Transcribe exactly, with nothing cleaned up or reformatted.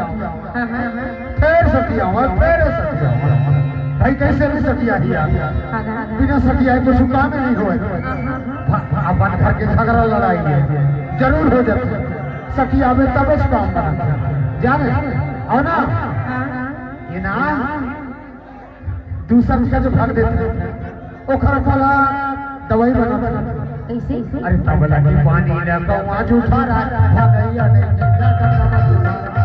हाँ, हाँ। फेर सठियावत, फेर सठियावत। भाई, कइसे नइ सठियाही यार? हाँ, हाँ, हाँ। बिना सठियाए कुछु काम नइ होय। हाँ, हाँ। भा-, अपन घर के झगरा लड़ाई हे, जरूर हो जाथे। सठियाबे तबे से काम बनथे। जाने? अउ ना? हाँ। ये ना, दूसर जगह जो भाग देथे, ओखर वाला दवाई बनाथे। कइसे? अरे, तबला के पानी ला गवा जूठा रहा, भगैया नहीं,